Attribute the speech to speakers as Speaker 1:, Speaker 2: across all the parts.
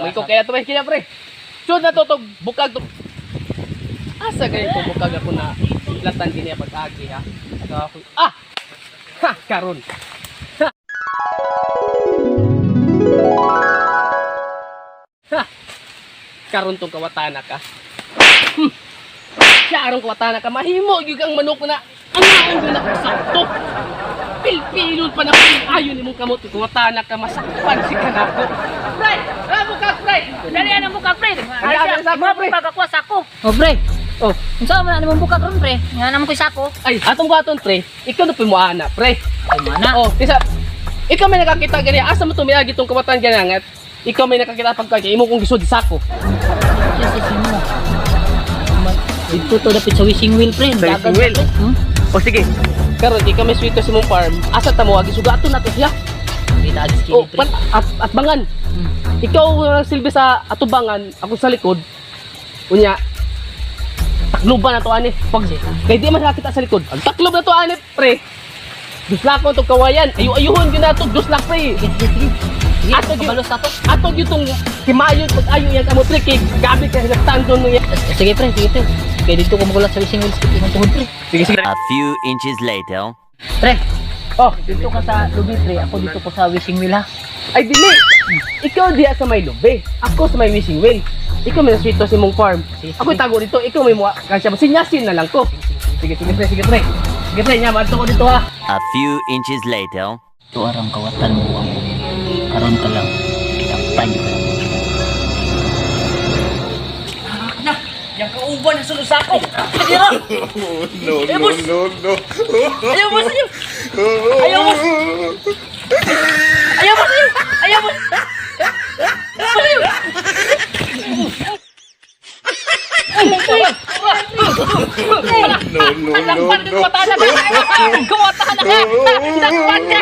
Speaker 1: May ko kaya to pre, kaya pre. Sud na to to bukag to. Asa gani ko bukag ako na latan gini pag-agi ha. Ako, ah! Ha, karon. Ha. Ha. Karon tong kawatana ka. Siya aron kawatana ka mahimo gyud kang manok na ang naong gyud na sakto. Pilpilon pa na ayon nimong kamot kawatana ka masakpan si kanako. Pre, ah, bukag pre.
Speaker 2: Dali ana bukag pre.
Speaker 1: Ay, ano sa pre?
Speaker 2: Bukag ako sako. Oh pre.
Speaker 1: Oh,
Speaker 2: Unsa man ani mong bukag ron pre? Nga naman koy sako.
Speaker 1: ay atong buhaton pre. Ikaw na mo ana pre.
Speaker 2: Ay mana.
Speaker 1: Oh, kaysa ikaw may nakakita gani asa mo tumiagi tong kawatan gani at ikaw may nakakita pagka imo kong gisod sa sako.
Speaker 2: Yes, yes, mo. Dito to dapit sa wishing wheel pre.
Speaker 1: Sa wishing wheel?
Speaker 2: Pre. Hmm?
Speaker 1: O sige. Karon ikaw may swito sa imong farm, asa ta mo agi sugaton nato siya.
Speaker 2: Kita agis
Speaker 1: Oh,
Speaker 2: kini pre.
Speaker 1: pan, at bangan. Ikaw ang silbi sa atubangan, ako sa likod. Unya, takloban na to ani. Pag kay di man nakita sa likod. Ang taklob na to ani, pre. Duslakon tong kawayan. Ayo ayuhon gyud nato duslak pre.
Speaker 2: Sige, sige, sige. Sige,
Speaker 1: Ato gyud-
Speaker 2: kabalos ato.
Speaker 1: Ato gyud tong himayon pag ayo iyang kamot pre kay gabi kay tandon niya.
Speaker 2: Sige pre, sige pre. Kay dito ko magulat sa wishing wheel sa imong tuhod pre.
Speaker 1: Sige sige.
Speaker 3: A few inches later.
Speaker 2: Pre,
Speaker 1: Oh,
Speaker 2: dito ka sa lubi pre, ako dito ko sa wishing wheel ha.
Speaker 1: ay dili. Ikaw diya sa may lubi. Ako sa may wishing well. Ikaw may naswito sa imong farm.
Speaker 2: Sige,
Speaker 1: Ako
Speaker 2: sige.
Speaker 1: tago dito, ikaw may muha. Kasi sinyasin na lang ko. Sige, sige pre, sige pre. Sige pre, nya maadto ko dito ha.
Speaker 3: A few inches later.
Speaker 2: Ito arang kawatan mo ang karon ka lang. Dakpan ka.
Speaker 1: Na, yang kauban na sulod sa ako.
Speaker 4: No, no, no, no.
Speaker 1: Ayaw mo sa'yo. Ayaw mo. Ayaw mo sa'yo. Ayaw mo. Ayaw mo sa'yo.
Speaker 4: No, no, no,
Speaker 1: Lakpan ka,
Speaker 4: no.
Speaker 1: kumatahan ka. Kumatahan ka. Lakpan ka.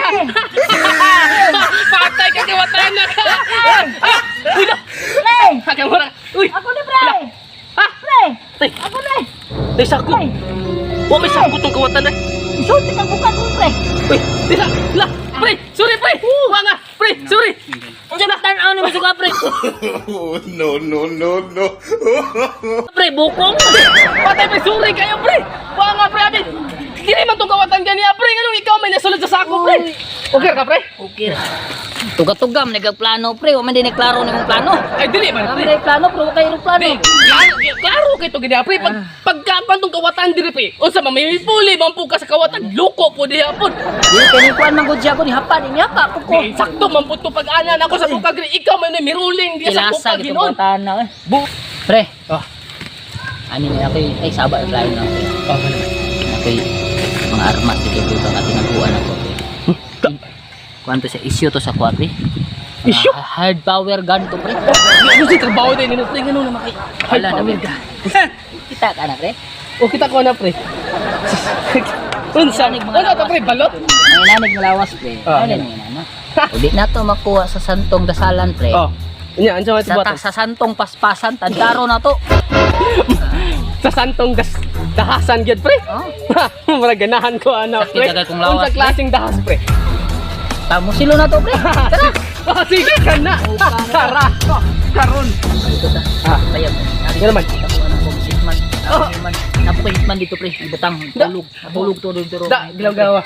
Speaker 1: Patay ka, kumatahan na ka. Ah, uy, na. Hagang wala. Uy.
Speaker 2: Ako na pre!
Speaker 1: Ha?
Speaker 2: Pre!
Speaker 1: Tay,
Speaker 2: Ako na!
Speaker 1: tay, sako. Wa may sako tong kawatan na.
Speaker 2: Isulti kang bukag ko pre!
Speaker 1: Uy, tira, la, pre, sorry pre, wa nga, pre, sorry.
Speaker 2: Unsa ba tan-aw ni mo pre?
Speaker 4: No, no, no, no.
Speaker 2: Pre, bukong!
Speaker 1: Patay pre, sorry kayo pre. Wa nga pre, abi. Dili man tong kawatan ganiya pre, nganong ikaw may nasulod sa sako pre. Okay ka pre?
Speaker 2: Okay. Tuga-tugam, nagplano pre. Wa man din nagklaro nimong plano.
Speaker 1: Ay dili man
Speaker 2: Wa
Speaker 1: pre.
Speaker 2: man din plano pre, wa kayo plano.
Speaker 1: Pre, klaro, klaro kay to ganiya pre. Pag pagkapan tong kawatan diri pre. Unsa man may puli man po ka sa kawatan, loko po diha po.
Speaker 2: Di kay ni kuan man gud siya ko ni hapa ni hapa ko ko.
Speaker 1: Di, sakto man po to pag-ana nako sa bukag diri. Ikaw man ni miruling diha sa
Speaker 2: Kilasa
Speaker 1: bukag
Speaker 2: gitong
Speaker 1: ginon.
Speaker 2: kawatan na eh.
Speaker 1: Bu.
Speaker 2: Pre,
Speaker 1: Ah,
Speaker 2: ani ni ako ay saba plano na ako.
Speaker 1: oh, ano man.
Speaker 2: Ako'y mga armas dito dito ang tinaguan ako pre. Kuan to sa issue to sa kuan pre. Mga
Speaker 1: Issue?
Speaker 2: Hard power gun to pre.
Speaker 1: Gusto trabaho din nino pre ngano naman kay
Speaker 2: Wala na pre. Kita ka na pre.
Speaker 1: O kita ko na pre. Unsa?
Speaker 2: Mga
Speaker 1: Ano to
Speaker 2: lawas,
Speaker 1: pre balot?
Speaker 2: Mga inanig na lawas pre.
Speaker 1: Ah,
Speaker 2: Ano
Speaker 1: ano?
Speaker 2: ni na? Uli na to makuha sa santong dasalan pre.
Speaker 1: Oh. Unya, unsa man
Speaker 2: Sa,
Speaker 1: tibuhat?
Speaker 2: sa santong paspasan, tandaro na to.
Speaker 1: Sa santong das dahasan gyud pre.
Speaker 2: Oh.
Speaker 1: Mura ganahan ko ana
Speaker 2: Sakit
Speaker 1: pre.
Speaker 2: agad kong lawas,
Speaker 1: Unsa
Speaker 2: pre.
Speaker 1: klaseng dahas pre?
Speaker 2: Tamo silo na to pre. Tara.
Speaker 1: Oh, sige ka na. Tara. Karon.
Speaker 2: Dito ta.
Speaker 1: Ah.
Speaker 2: Sayab.
Speaker 1: Nga naman.
Speaker 2: Hitman.
Speaker 1: Oh.
Speaker 2: Hitman. Napo kay hitman dito pre. Ibutang tulog. Tulog to dito.
Speaker 1: Da, gilaw-gawa.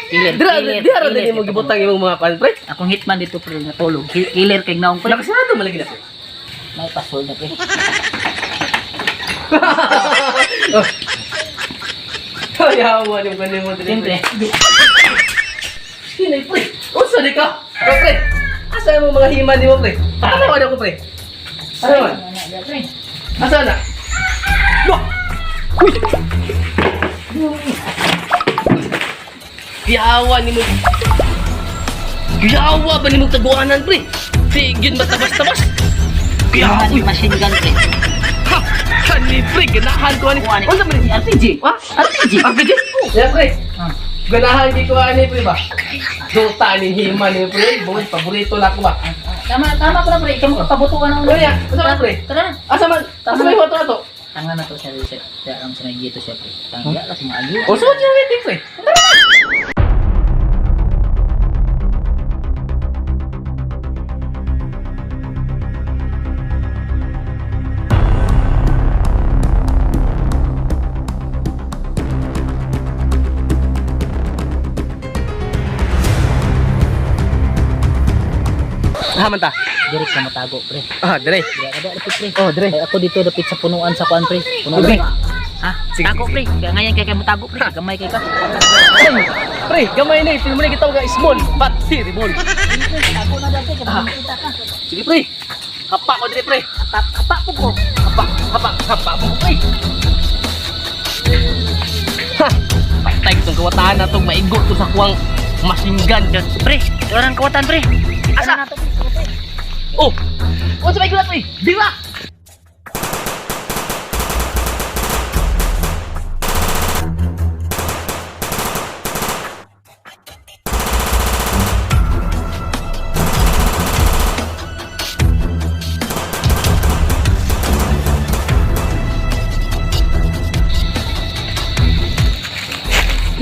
Speaker 2: Killer.
Speaker 1: Dira,
Speaker 2: Killer.
Speaker 1: dira ra
Speaker 2: killer.
Speaker 1: din mo gibutang imong mga pan pre.
Speaker 2: Akong hitman dito pre natulog. Killer kay naong pre.
Speaker 1: Nakasarado man lagi na pre.
Speaker 2: May password na pre.
Speaker 1: Oh. Ayaw mo ganin mo dili
Speaker 2: Siyempre.
Speaker 1: Sinay pre. Unsa di ka? Oh, pre. Asa mo mga himan nimo pre? Ano man ako pre? Asa man?
Speaker 2: Pre.
Speaker 1: Asa na? Lo! Uy! Giyawa ni mo. Giyawa ba ni mo taguanan pre? Di gyud matabas-tabas. Giyawa
Speaker 2: Uy, machine gun pre.
Speaker 1: Ha! Kani pre, ganahan ko ani.
Speaker 2: Kuha ni.
Speaker 1: Unsa man ni?
Speaker 2: RPG.
Speaker 1: Ha?
Speaker 2: RPG.
Speaker 1: RPG? Yeah, pre.
Speaker 2: Ah.
Speaker 1: Ganahan di ko ani pre ba? Duta ni hima ni pre. Bungod paborito na ako ba?
Speaker 2: Tama, tama ko na pre. Ikaw mo pabuto ka na.
Speaker 1: Ano yan? Unsa man pre?
Speaker 2: Tara na.
Speaker 1: Asa man? Asa may foto na to?
Speaker 2: Tanga na to siya reset. Kaya ang sa may gito siya pre. Tanga ka tumaagi.
Speaker 1: O so what you waiting pre? Tara na! Ah, man ta.
Speaker 2: Dire ka matago, pre.
Speaker 1: Ah, dire.
Speaker 2: Dire ka dapit, pre.
Speaker 1: Oh, dire.
Speaker 2: Kay ako dito dapit sa punuan sa kuan, pre. Punuan.
Speaker 1: Pre.
Speaker 2: Ha?
Speaker 1: Sige,
Speaker 2: Tago,
Speaker 1: sige,
Speaker 2: pre. Kaya ngayon kay kay matago, pre. Gamay kay ka.
Speaker 1: Pre, gamay na eh. Pero mo na kita mga small but terrible.
Speaker 2: Tago na dati kay makita ka.
Speaker 1: Sige, pre. Hapa ko dire, pre.
Speaker 2: Hapa, hapa po ko.
Speaker 1: Hapa, hapa, hapa mo, pre. Ha! Patay itong kawataan na itong maigo to sa kuwang machine gun.
Speaker 2: Pre, orang kawatan, pre.
Speaker 1: Asa?
Speaker 2: Ano na to, pre?
Speaker 1: Oh! Unsa may gulat, pre? Dira!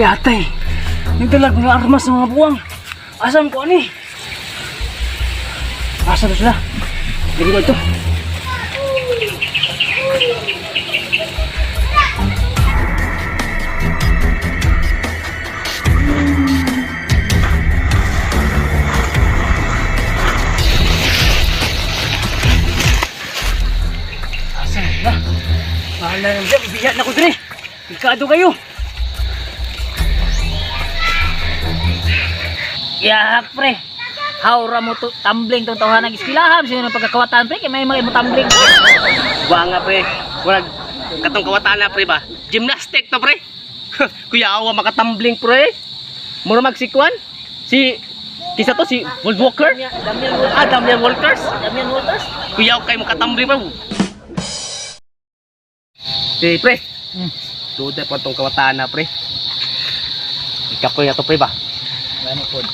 Speaker 5: Yatay, nagdalag mga armas ng mga buwang. Asam ko ani? Asa na sila? Lagi ko ito. Asa na sila? Bahala na siya, bibiyak na ko dre. Ikado kayo.
Speaker 2: Yak, pre. Hawra mo to tumbling tong tawahan ng iskilaham sino ng pagkakawatan, pre, kay may mga imo tumbling.
Speaker 1: Wa nga, pre. Murag katong kawataan na, pre ba? Gymnastic to, pre. Kuya awa makatambling, pre. Mura magsikwan. Si kisa to si Wolf Walker.
Speaker 2: Damian Walters.
Speaker 1: Ah, Damian Walters.
Speaker 2: Damian Walters.
Speaker 1: Kuya kay makatambling pre. Si pre. Duda pa tong kawataan na, pre. Ikapoy na to, pre ba?
Speaker 2: Gani pod.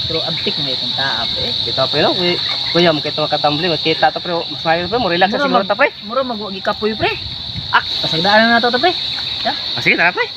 Speaker 2: Pero abtik mo itong taa, pre.
Speaker 1: Dito, pre, no? Kuya, kuya mo kito makatambling. Makita to, pre. Mas maayo, pre. Mo relax na siguro ta, pre.
Speaker 2: Mura magwagi kapoy, pre.
Speaker 1: Ah.
Speaker 2: Pasagdaan na nato to, pre.
Speaker 1: Ah, sige, tara, pre.